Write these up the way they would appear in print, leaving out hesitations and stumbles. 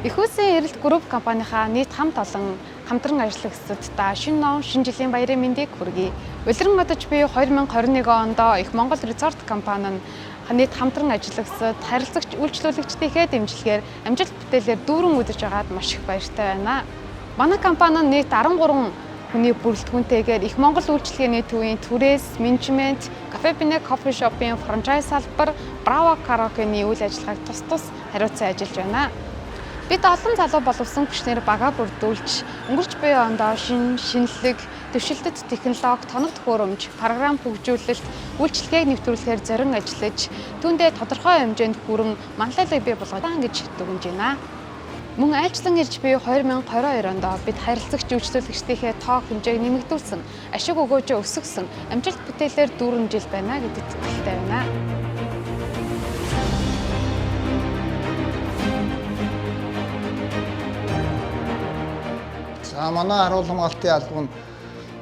Эх Үүсийн Эрэлт Group компанийнхаа нийт хамт олон хамтран ажиллагчдаа шинэ он, шинэ жилийн баярын мэндийг хүргэе. Улиран одож буй 2021 онд Их Монгол Resort компани нь нийт хамтран ажиллагчид, харилцагч үйлчлүүлэгчдийнхээ дэмжлэгээр амжилт бүтээлээр дүүрэн үзэж байгаад маш их баяртай байна. Манай компани нь нийт 13 хүний бүрэлдэхүүнтэйгээр Их Монгол үйлчилгээний төвийн түрээс, менежмент, кафе бинэ кофе шопын франчайз салбар, Браво караокены үйл ажиллагааг тус тус хариуцсан ажиллаж байна. Бид олон залуу боловсон хүчнэр багаа бүрдүүлж, өнгөрч буй ондоо шинэлэг, дэвшилтэт технологи, тоног төхөөрөмж, програм хөгжүүлэлт, үйлчилгээг нэвтрүүлэхээр зорин ажиллаж, түүндээ тодорхой хэмжээнд хүрэн манлайлалыг бий болгож гэж дүгнэж байна. Мөн айлчлан ирж буй 2022 онд бид харилцагч үйлчлүүлэгчдийнхээ тоо хэмжээг нэмэгдүүлсэн, ашиг өгөөжөө өсгөсөн, амжилт бүтээлээр дүүрэн жил байна гэдэгт итгэлтэй байна. За манай харуул хамгаалтын алба нь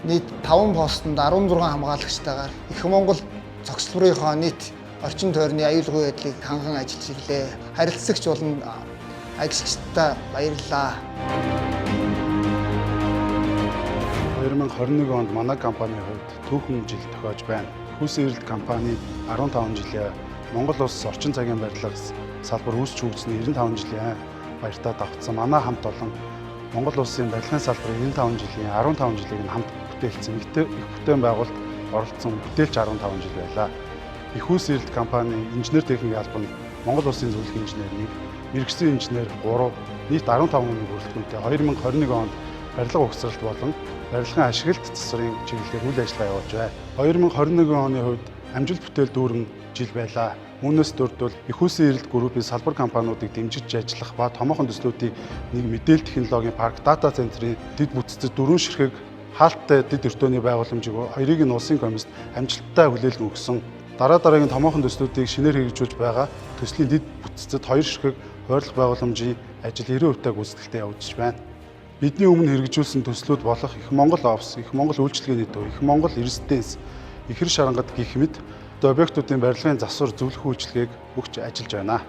нийт 5 постонд 16 хамгаалагчтайгаар Их Монгол цогцлборынхоо нийт орчин тойрны аюулгүй байдлыг ханган ажиллаж ирлээ. Харилцагч болон ажилчдаа баярлалаа. 2021 онд манай компанийн хувьд түүхэн жил тохиож байна. Эх Үүсийн Эрэлт компани 15 жилээ Монгол улс орчин цагийн барилга салбар үүсч хөгжсөний 95 жилийн баяртаа давтсан. Манай хамт олон Монгол улсын барилгын салбарын 95 жилийн 15 жилийг нь хамт бүтээлсэн. Их бүтээн байгуулалт оролцсон бүтээлч 15 жил байлаа. Эх Үүсийн Эрэлт компани инженер техникийн албанд Монгол улсын зөвлөх инженер 1, мэргэжлийн инженер 3, нийт 15 хүний бүрэлдэхүүнтэй 2021 онд барилга угсралт болон барилгын ашиглалт засварын чиглэлээр үйл ажиллагаа явуулж байна. 2021 оны хувьд амжилт бүтээл дүүрэн жил байлаа. Үүнээс дурдвал Эх Үүсийн Эрэлт Group-ийн салбар компаниудыг дэмжиж ажиллах ба томоохон төслүүдийн нэг мэдээлэл технологийн парк, дата центрийн дэд бүтцэд дөрвөн ширхэг хаалттай дэд өртөөний байгууламжийг хоёрыг нь улсын комиссд амжилттай хүлээлгэн өгсөн. Дараа дараагийн томоохон төслүүдийг шинээр хэрэгжүүлж байгаа төслийн дэд бүтцэд хоёр ширхэг хойрлох байгууламжийн ажил 90% гүйцэтгэлтэй явагдаж байна. Бидний өмнө хэрэгжүүлсэн төслүүд болох Их Монгол офис, Их Монгол үйлчилгээний төв, Их Монгол резиденс, Ихэр шарангад гэх мэт объектуудын барилгын засвар зөвлөх үйлчилгээг өгч ажиллаж байна.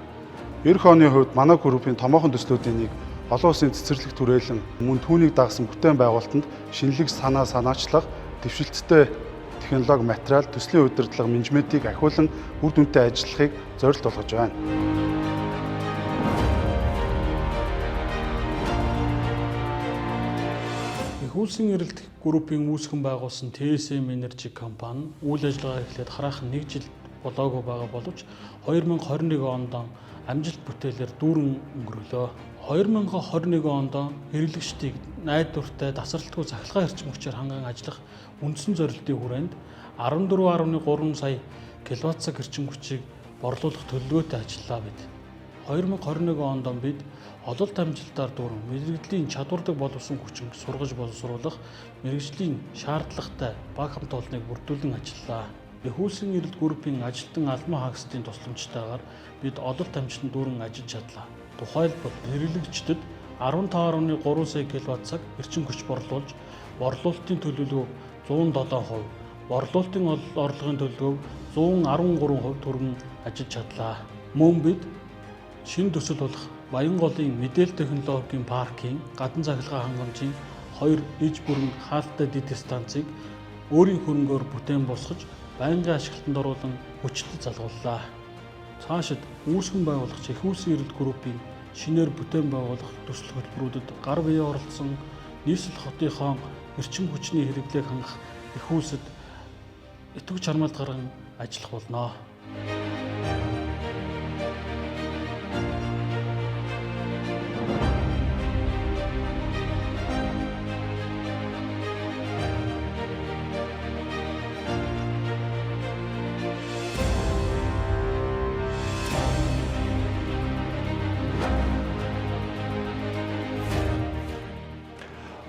Ирэх оны хувьд манай группийн томоохон төслүүдийн нэг олон улсын цэцэрлэг түрээлэн мөн түүнийг дагасан бүтээн байгуулалтанд шинэлэг санаа санаачлах, дэвшилттэй технологи, материал, төслийн удирдлага, менежментийг ахиулан үр дүнтэй ажиллахыг зорилт болгож байна. Эх Үүсийн Эрэлт Group-ийн үүсгэн байгуулсан TSM Energy компани үйл ажиллагаа эхлээд хараахан нэг жил болоогүй байгаа боловч 2021 онд амжилт бүтээлээр дүүрэн өнгөрөлөө. 2021 онд хэрэглэгчдийг найдвартай тасралтгүй цахилгаан эрчим хүчээр ханган ажиллах үндсэн зорилтын хүрээнд 14.3 сая киловатт цаг эрчим хүчийг борлуулах төлөвлөгөөтэй ажиллаа бид. 2021 онд бид ололт амжилтаар дүүрэн мэргэжлийн чадвардаг боловсон хүчин сургаж боловсруулах мэргэжлийн шаардлагатай баг хамт олныг бүрдүүлэн ажиллаа. Эх Үүсийн Эрэлт Group-ийн ажилтан алман хаагчдын тусламжтайгаар бид ололт амжилтанд дүүрэн ажиллаж чадлаа. Тухайлбал хэрэглэгчдэд 15.3 сая киловатт цаг эрчим хүч борлуулж, борлуулалтын төлөвлөгөөг 107%, борлуулалтын орлогын төлөвлөгөөг 113% түргэн ажиллаж чадлаа. Мөн бид шинэ төсөл болох Баянголын мэдээлэл технологийн паркийн гадна цахилгаан хангамжийн хоёр иж бүрэн хаалттай дэд станцыг өөрийн хөрөнгөөр бүтээн босгож байнгын ашиглалтанд оруулан хүчтэй залгууллаа. Цаашид үүсгэн байгуулагч Эх Үүсийн Эрэлт Group-ийн шинээр бүтээн байгуулах төсөл хөтөлбөрүүдэд гар бие оролцсон нийслэл хотынхоо эрчим хүчний хэрэглээг хангах Эх Үүсэд идэвх чармайлт гарган ажиллах болно.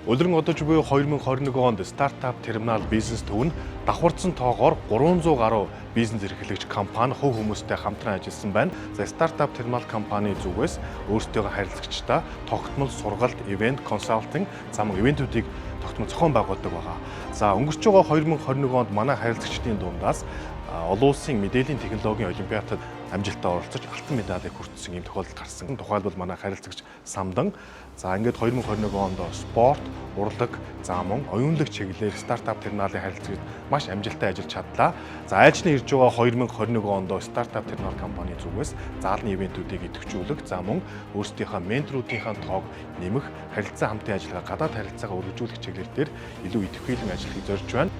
Улиран одож буй 2021 онд стартап терминал бизнес төв нь давхарцсан тоогоор 300 гаруй бизнес эрхлэгч компани хувь хүмүүстэй хамтран ажилласан байна. За стартап терминал компани зүгээс өөрсдийнхөө харилцагчдаа тогтмол сургалт, ивент, консалтинг, за мөн ивентүүдийг тогтмол зохион байгуулдаг байгаа. За өнгөрч байгаа 2021 онд манай харилцагчдын дундаас олон улсын мэдээллийн технологийн олимпиадад амжилттай оролцож алтан медалийг хүртсэн ийм тохиолдол гарсан. Тухайлбал манай харилцагч Самдан за ингээд 2021 онд спорт, урлаг, за мөн оюунлаг чиглэлээр стартап терминалын харилцагчид маш амжилттай ажиллаж чадлаа. За айлчны ирж байгаа 2021 онд стартап терминал компани зүгээс заалны ивентүүдийг идэвхжүүлэх, за мөн өөрсдийнхөө менторуудынхаа тоог нэмэх, харилцаа хамтын ажиллагаа, гадаад харилцаагаа өргөжүүлэх чиглэл дээр илүү идэвхжүүлэн ажиллахыг зорж байна.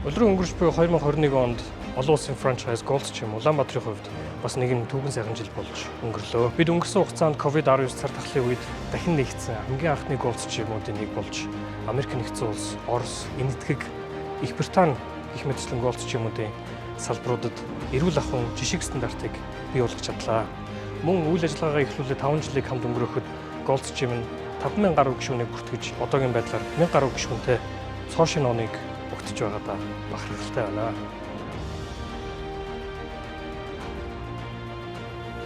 Улиран өнгөрч буй 2021 онд олон улсын франчайз Gold's Gym Улаанбаатарын хувьд бас нэгэн түүхэн сайхан жил болж өнгөрлөө. Бид өнгөрсөн хугацаанд COVID-19 цар тахлын үед дахин нэгдсэн хамгийн анхны Gold's Gym-уудын нэг болж Америк нэгдсэн улс, Орос, Энэтхэг, Их Британи гэх мэтчлэн Gold's Gym-уудын салбаруудад эрүүл ахуйн жишг стандартыг бий болгож чадлаа. Мөн үйл ажиллагаагаа эхлүүлээд 5 жилийг хамт өнгөрөөхөд Gold's Gym нь 5000 гаруй гишүүнийг бүртгэж одоогийн байдлаар 1000 гаруй гишүүнтэй цоо шинэ оныг огтж байгаадаа бахархалтай байна.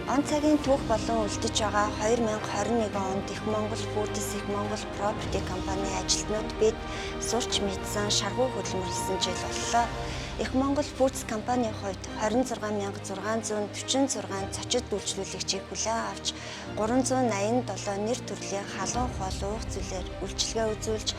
Он цагийн түүх болон үлдэж байгаа 2021 онд Их Монгол Foods, Их Монгол Property компани ажилтнууд бид сурч мэдсэн, шаргуу хөдөлмөрлөсөн жил боллоо. Их Монгол Foods компанийн хувьд 26646 зочид үйлчлүүлэгчийг хүлээн авч 387 нэр төрлийн халуун хоол уух зүйлээр үйлчилгээ үзүүлж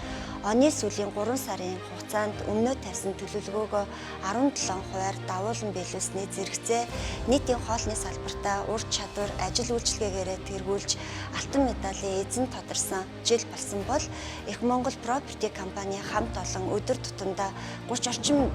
оны сүүлийн 3 сарын хугацаанд өмнөө тавьсан төлөвлөгөөгөө 17%-аар давуулан биелүүлсний зэрэгцээ нийтийн хоолны салбартаа ур чадвар ажил үйлчилгээгээрээ тэргүүлж алтан медалийн эзэн тодорсон жил болсон бол Их Монгол Property компани хамт олон өдөр тутамдаа 30 орчим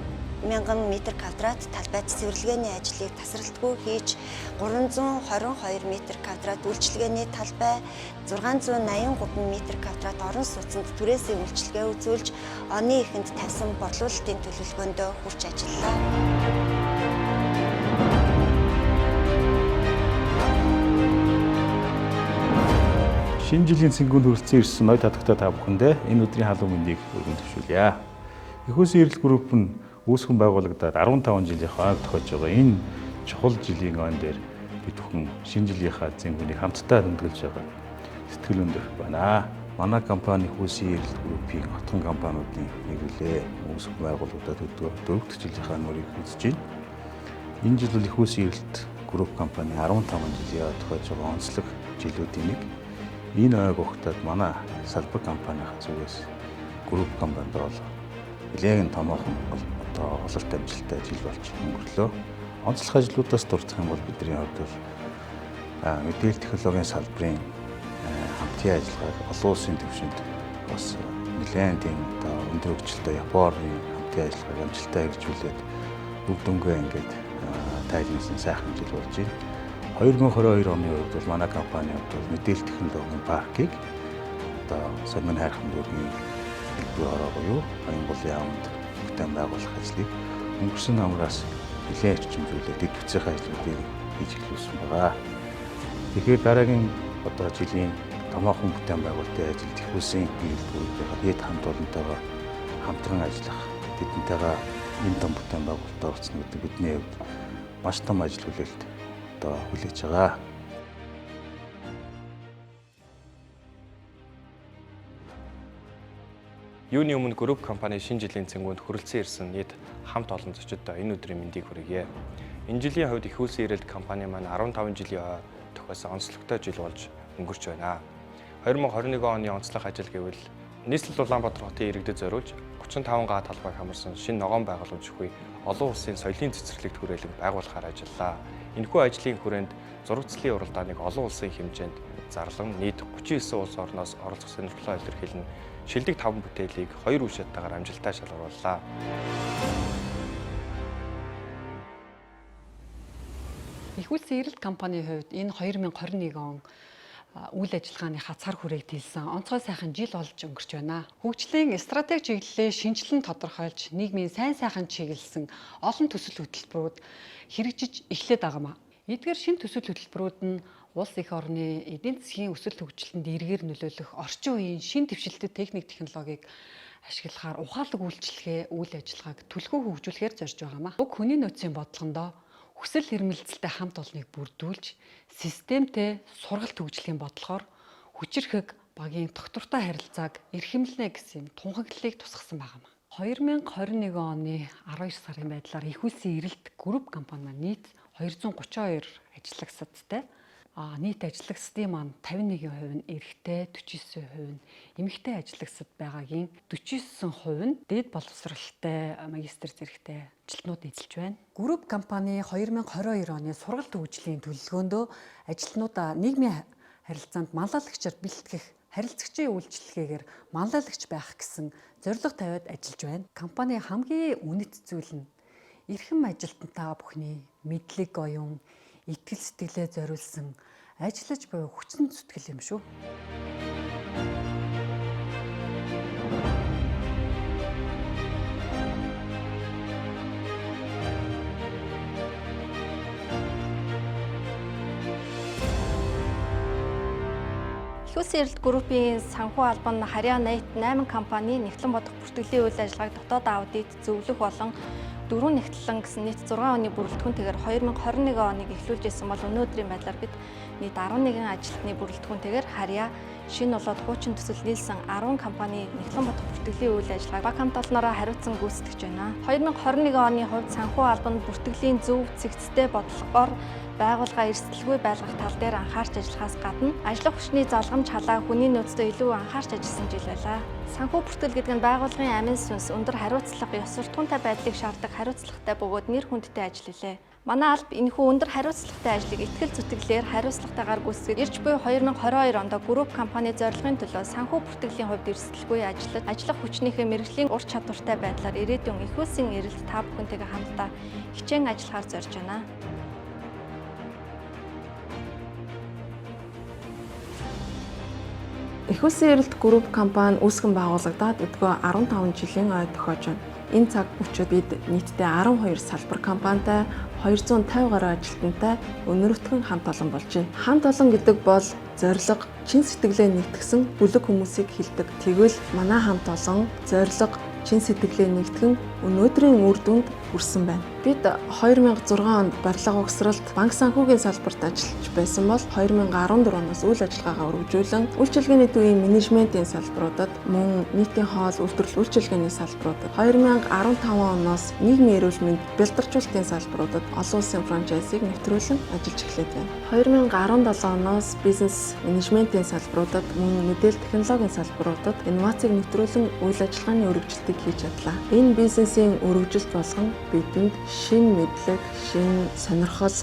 мянган метр квадрат талбайд цэвэрлэгээний ажлыг тасралтгүй хийж 322 метр квадрат үйлчилгээний талбай, 683 метр квадрат орон сууцнд түрээсийн үйлчилгээ үзүүлж оны эхэнд тавьсан борлуулалтын төлөвлөгөөндөө хүрч ажиллалаа. Шинэ жилийн цэнгүүнд хүрэлцэн ирсэн ной татагтай та бүхэндээ энэ өдрийн халуун мэндийг өргөн төвшүүлье. Их Үйлсэн Эрэл групп нь үүсгэн байгуулагдаад 15 жилийнхаа ойг тохиож байгаа энэ чухал жилийн он дээр бид бүхэн шинэ жилийнхаа цэнгүүнийг хамтдаа тэмдэглэж байгаа сэтгэл өндөр байна. Манай компани Их Үйлсэн Эрэл группийн отгон компаниудын нэг үлээ. Үүсгэн байгуулагдаад өдөө 4 дахь жилийнхаа нүрийг үзэж байна. Энэ жил бол Их Үйлсэн Эрэлт групп компани 15 жилийн ой тохиож байгаа онцлог жилүүдийн нэг. Энэ ойг угтаад манай салбар компанийнхаа зүгээс групп компанид бол нэлээн томоохон одоо ололт амжилттай жил болж өнгөрлөө. Онцлог ажлуудаас дурдах юм бол бидний хувьд бол мэдээлэл технологийн салбарын хамтын ажиллагааг олон улсын түвшинд бас нэлээн тийм одоо өндөр хөгжилтэй Японы хамтын ажиллагааг амжилттай хэрэгжүүлээд үр дүнгээ ингээд тайлбарласан сайхан жил болж байна. 2022 оны хувьд бол манай компани хувьд бол мэдээлэл технологийн паркийг одоо Сормын хайрхан дүүргийн дэлбэр ороо буюу Баянголын яамд бүтээн байгуулах ажлыг өнгөрсөн намраас нэлээд эрчимжүүлээд дэд бүтцийн ажлуудыг хийж эхлүүлсэн байгаа. Тэгэхээр дараагийн одоо жилийн томоохон бүтээн байгуулалтын ажилд Их Үйлсэн Эрэл группийнхаа хэд хамт олонтойгоо хамтран ажиллах, тэдэнтэйгээ энэ том бүтээн байгуулалтад оролцсон гэдэг бидний хувьд маш том ажил хүлээлт одоо хүлээж байгаа. Юуны өмнө групп компани шинэ жилийн цэнгүүнд хүрэлцэн ирсэн нийт хамт олон зочидтой энэ өдрийн мэндийг хүргье. Энэ жилийн хувьд Их Үйлсэн Эрэлт компани маань 15 жилийн ой тохиосон онцлогтой жил болж өнгөрч байна. 2021 оны онцлог ажил гэвэл нийслэл Улаанбаатар хотын иргэдэд зориулж 35 га талбайг хамарсан шинэ ногоон байгууламж бүхий олон улсын соёлын цэцэрлэгт хүрээлэн байгуулахаар ажиллалаа. Энэхүү ажлын хүрээнд зурагцлын уралдааныг олон улсын хэмжээнд зарлан нийт 39 улс орноос оролцох сонирхлоо илэрхийлэн шилдэг 5 бүтээлийг 2 үе шаттайгаар амжилттай шалгарууллаа. Их Үйлсэн Эрэлт компанийн хувьд энэ 2021 он үйл ажиллагааныхаа цар хүрээг тэлсэн онцгой сайхан жил болж өнгөрч байна. Хөгжлийн стратеги чиглэлээ шинжилэн тодорхойлж нийгмийн сайн сайхан чиглэсэн олон төсөл хөтөлбөрүүд хэрэгжиж эхлээд байгаамаа. Эдгээр шинэ төсөл хөтөлбөрүүд нь улс эх орны эдийн засгийн өсөлт хөгжилтөнд эргээр нөлөөлөх орчин үеийн шинэ дэвшилтэт техник технологиг ашиглахаар ухаалаг үйлчилгээ, үйл ажиллагааг түлхүү хөгжүүлэхээр зорж байгаамаа. Уг хүний нөөцийн бодлогондоо хүсэл эрмэлзэлтэй хамт олныг бүрдүүлж, системтэй сургалт хөгжлийн бодлогоор хүчирхэг багийн тогтвортой харилцааг эрхэмлэнэ гэсэн юм тунхаглалыг тусгасан байгаа юм. 2021 оны 12 сарын байдлаар их үлсийн эрэлт групп компани маань нийт 232 ажиллагсадтай. Нийт ажиллагсдын маань 51% нь эрэгтэй, 49% нь эмэгтэй ажиллагсад байгаагийн 49% нь дээд боловсралтай магистр зэрэгтэй ажилтнууд эзэлж байна. Групп компани 2022 оны сургалт хөгжлийн төлөвлөгөөндөө ажилтнуудаа нийгмийн харилцаанд манлайлагчаар бэлтгэх, харилцагчийн үйлчилгээгээр манлайлагч байх гэсэн зорилго тавиад ажиллаж байна. Компани хамгийн үнэт зүйл нь эрхэм ажилтнаа бүхний мэдлэг оюун, итгэл сэтгэлээ зориулсан ажиллаж буй хүчин зүтгэл юм шүү. Их Үлсийн Эрэлт группийн санхүү албан нь Харьяа 8 компани нягтлан бодох бүртгэлийн үйл ажиллагааг дотоод аудит зөвлөх болон 4 нягтлан гэсэн нийт 6 оны бүрэлдэхүүнтэйгээр 2021 оныг эхлүүлж исэн бол өнөөдрийн байдлаар бид нийт 11 ажилтны бүрэлдэхүүнтэйгээр Харьяа шинэ болоод хуучин төсөл нийлсэн 10 компани нягтлан бодох бүртгэлийн үйл ажиллагааг баг хамт олноороо хариуцсан гүйцэтгэж байна. 2021 оны хувьд санхүү албанд бүртгэлийн зөв цэгцтэй бодлогоор байгууллага эрсдэлгүй байлгах тал дээр анхаарч ажиллахаас гадна ажиллах хүчний залгамж халаа хүний нөөцдөө илүү анхаарч ажилласан жил байлаа. Санхүү бүртгэл гэдэг нь байгууллагын амин сүнс, өндөр хариуцлага, ёс суртахуунтай байдлыг шаарддаг хариуцлагатай бөгөөд нэр хүндтэй ажил билээ. Манай алба энэхүү өндөр хариуцлагатай ажлыг итгэл зүтгэлээр хариуцлагатайгаар гүйцэтгэж ирж буй 2022 онд групп компани зорилгын төлөө санхүү бүртгэлийн хувьд эрсдэлгүй ажиллаж, ажиллах хүчнийхээ мэргэжлийн ур чадвартай байдлаар ирээдүйн их үлсийн эрэлт та бүхэнтэйгээ хамтдаа хичээн ажиллахаар зорж байна. Их Үлсийн Эрэлт групп компани үүсгэн байгуулагдаад өдгөө 15 жилийн ой тохиож байна. Энэ цаг мөчид бид нийтдээ 12 салбар компанитай 250 гаруй ажилтнтай өнөрвтгөн хамт олон болж байна. Хамт олон гэдэг бол зорилго, чин сэтгэлээ нэгтгсэн бүлэг хүмүүсийг хэлдэг. Тэгвэл манай хамт олон зорилго, чин сэтгэлээ нэгтгэн өнөөдрийн үр дүнд хүрсэн байна. Бид 2006 онд барилга угсралт, банк санхүүгийн салбарт ажиллаж байсан бол 2014 оноос үйл ажиллагаагаа өргөжүүлэн үйлчилгээний төвийн менежментийн салбаруудад, мөн нийтийн хоол, үйлдвэрлэл үйлчилгээний салбаруудад, 2015 оноос нийгмийн эрүүл мэнд, бэлтэрчүүлэлтийн салбаруудад олон улсын франчайзыг нэвтрүүлэн ажиллаж эхлээд байна. 2017 оноос бизнес менежментийн салбаруудад, мөн мэдээлэл технологийн салбаруудад инновацийг нэвтрүүлэн үйл ажиллагааны өргөжлөлтийг хийж чадлаа. Энэ бизнесийн өргөжлөлт болгон бидэнд шинэ мэдлэг, шинэ сонирхол,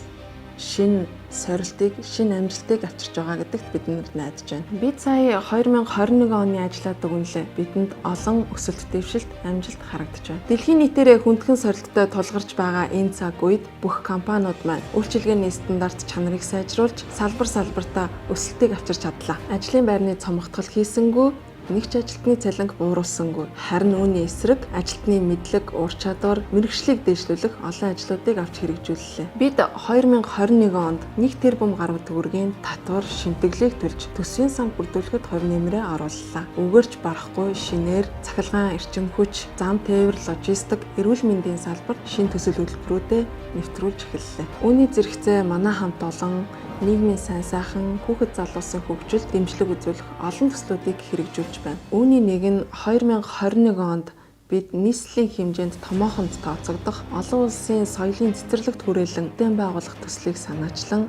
шинэ сорилтыг, шинэ амжилтыг авчирч байгаа гэдэгт бид нар найдаж байна. Бид сая 2021 оны ажлаа дүгнэлээ. Бидэнд олон өсөлт дэвшилт, амжилт харагдаж байна. Дэлхийн нийтээрээ хүндхэн сорилттой тулгарч байгаа энэ цаг үед бүх компаниуд маань үйлчилгээний стандарт чанарыг сайжруулж, салбар салбартаа өсөлтийг авчирч чадлаа. Ажлын байрны цомготгол хийсэнгүү, нэг ч ажилтны цалинг бууруулсангүй. Харин үүний эсрэг ажилтны мэдлэг, ур чадвар, мэргэжлийг дээшлүүлэх олон ажлуудыг авч хэрэгжүүллээ. Бид 2021 онд 1 тэрбум гаруй төгрөгийн татвар шимтгэлийг төлж төсвийн сан бүрдүүлэхэд хувь нэмрээ орууллаа. Үгэрч барахгүй шинээр цахилгаан, эрчим хүч, зам тээвэр, логистик, эрүүл мэндийн салбарт шинэ төсөл хөтөлбөрүүдэд нэвтрүүлж эхэллээ. Үүний зэрэгцээ манай хамт олон нийгмийн сайн сайхан, хүүхэд залуусын хөгжилд дэмжлэг үзүүлэх олон төслүүдийг хэрэгжүүлж байна. Үүний нэг нь 2021 онд бид нийслэлийн хэмжээнд томоохонд тооцогдох олон улсын соёлын цэцэрлэгт хүрээлэн бүтээн байгуулах төслийг санаачлан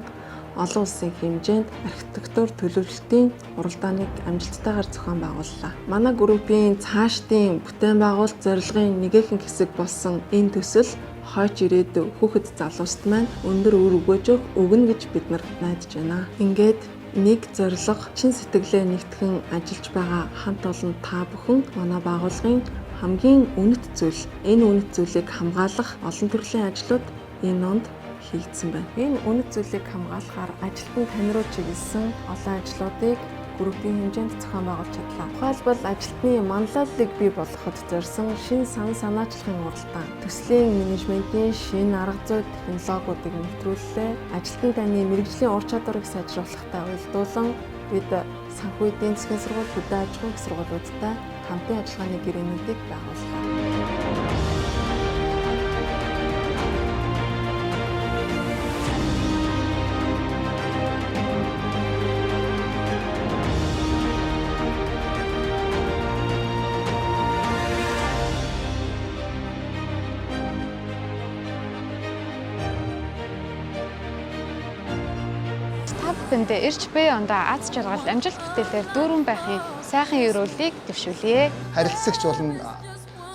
олон улсын хэмжээнд архитектур төлөвлөлтийн уралдааныг амжилттайгаар зохион байгууллаа. Манай группийн цаашдын бүтээн байгуулалт зорилгын нэгэн хэсэг болсон энэ төсөл хойч ирээдүй хүүхэд залууст маань өндөр үр өгөөжөг өгнө гэж бид нар найдаж байна. Ингээд нэг зорилго, чин сэтгэлээ нэгтгэн ажиллаж байгаа хамт олон та бүхэн манай байгууллагын хамгийн үнэт зүйл. Энэ үнэт зүйлийг хамгаалах олон төрлийн ажлууд энэ онд хийгдсэн байна. Энэ үнэт зүйлийг хамгаалахаар ажилтан тань руу чиглэсэн олон ажлуудыг группийн хэмжээнд зохион байгуулж чадлаа. Тухайлбал ажилтны манлайллыг бий болгоход зорьсон шинэ сан санаачлахын уралдаан, төслийн менежментийн шинэ арга зүй технологиудыг нэвтрүүллээ. Ажилтан таны мэргэжлийн ур чадварыг сайжруулахтай уялдуулан бид санхүү эдийн засгийн сургууль, хөдөө аж ахуйн их сургуулиудтай хамтын ажиллагааны гэрээнүүдийг байгууллаа. бүхэндээ ирж буй ондоо аз жаргал амжилт бүтээлээр дүүрэн байхын сайхан ерөөлийг дэвшүүлье. Харилцагч болон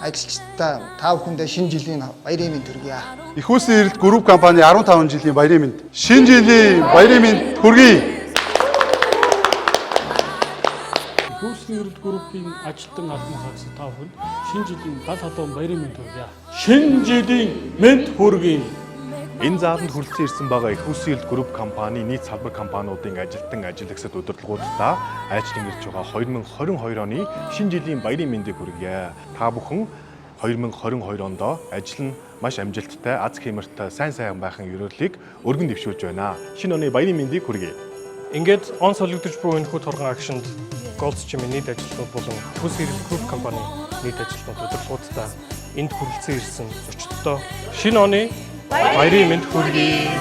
ажилчдаа та бүхэндээ шинэ жилийн баярын мэнд хүргье. Их Үйлсийн Эрэлт Group компани 15 жилийн баярын мэнд. Шинэ жилийн баярын мэнд хүргэе. Их Үйлсийн Эрэлт Group-ийн ажилтан албан хаагчид та бүхэнд шинэ жилийн гал халуун баярын мэнд хүргье. Шинэ жилийн мэнд хүргэе. Энэ зааланд хүрэлцэн ирсэн байгаа Их Үйлсийн Эрэлт Group компани нийт салбар компаниудын ажилтан ажиллагсад удирдлагуудаа айчлан ирж байгаа 2022 оны шинэ жилийн баярын мэндийг хүргье. Та бүхэн 2022 онд ажил нь маш амжилттай, аз хэмэртэй, сайн сайхан байхын ерөөллийг өргөн дэвшүүлж байна. Шинэ оны баярын мэндийг хүргэе. Ингээд он солигдож буй энэхүү торгон агшинд Gold's Gym-ийн нийт ажилтнууд болон Их Үйлсийн Эрэлт Group компани нийт ажилтнууд удирдлагуудтай энд хүрэлцэн ирсэн зочдтой шинэ оны баярын мэнд хүргэе.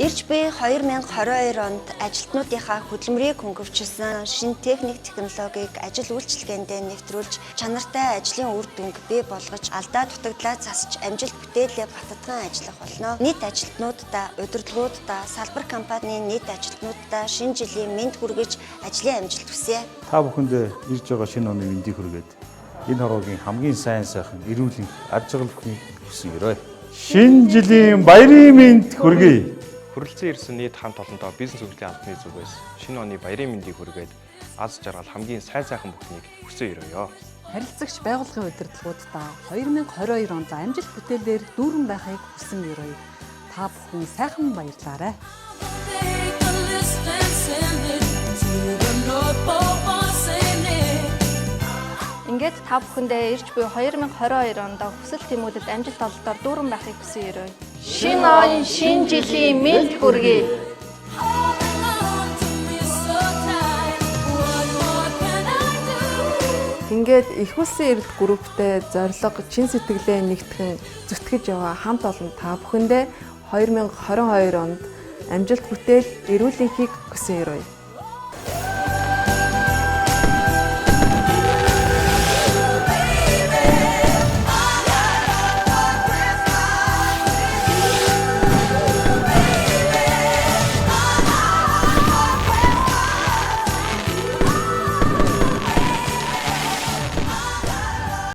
Ирж буй 2022 онд ажилтнуудынхаа хөдөлмөрийг хөнгөвчилсөн шинэ техник технологиг ажил үйлчилгээндээ нэвтрүүлж чанартай ажлын үр дүнг бий болгож алдаа дутагдлаа засч амжилт бүтээлээ баттган ажиллах болно. Нийт ажилтнууддаа, удирдлагууддаа, салбар компанийн нийт ажилтнууддаа шинэ жилийн мэнд хүргэж ажлын амжилт хүсье. Та бүхэндээ ирж байгаа шинэ оны мэндийг хүргээд энэ хороогийн хамгийн сайн сайхан эрүүл энх ад жаргал бүхнийг хүсэн өрөө. Шинэ жилийн баярын мэнд хүргэе. Хүрэлцэн ирсэн нийт хамт олонтоо бизнес хөгжлийн албаны зүгээс шинэ оны баярын мэндийг хүргээд аз жаргал хамгийн сайн сайхан бүхнийг хүсэн өрөөё. Харилцагч байгууллагын удирдлагууддаа 2022 онд амжилт бүтээлээр дүүрэн байхыг хүсэн өрөөе. Та бүхэн сайхан баярлаарай. Ингээд та бүхэндээ ирж буй 2022 онд хүсэл тэмүүлэлд амжилт ололтоор дүүрэн байхыг хүсэн өрөөе. Шинэ он, шинэ жилийн мэнд хүргэе. Ингээд Их Үйлсийн Эрэлт Group-тэй зорилго, чин сэтгэлээ нэгтгэн зүтгэж яваа хамт олон та бүхэндээ 2022 онд амжилт бүтээл, эрүүл энхийг хүсэн өрөөе.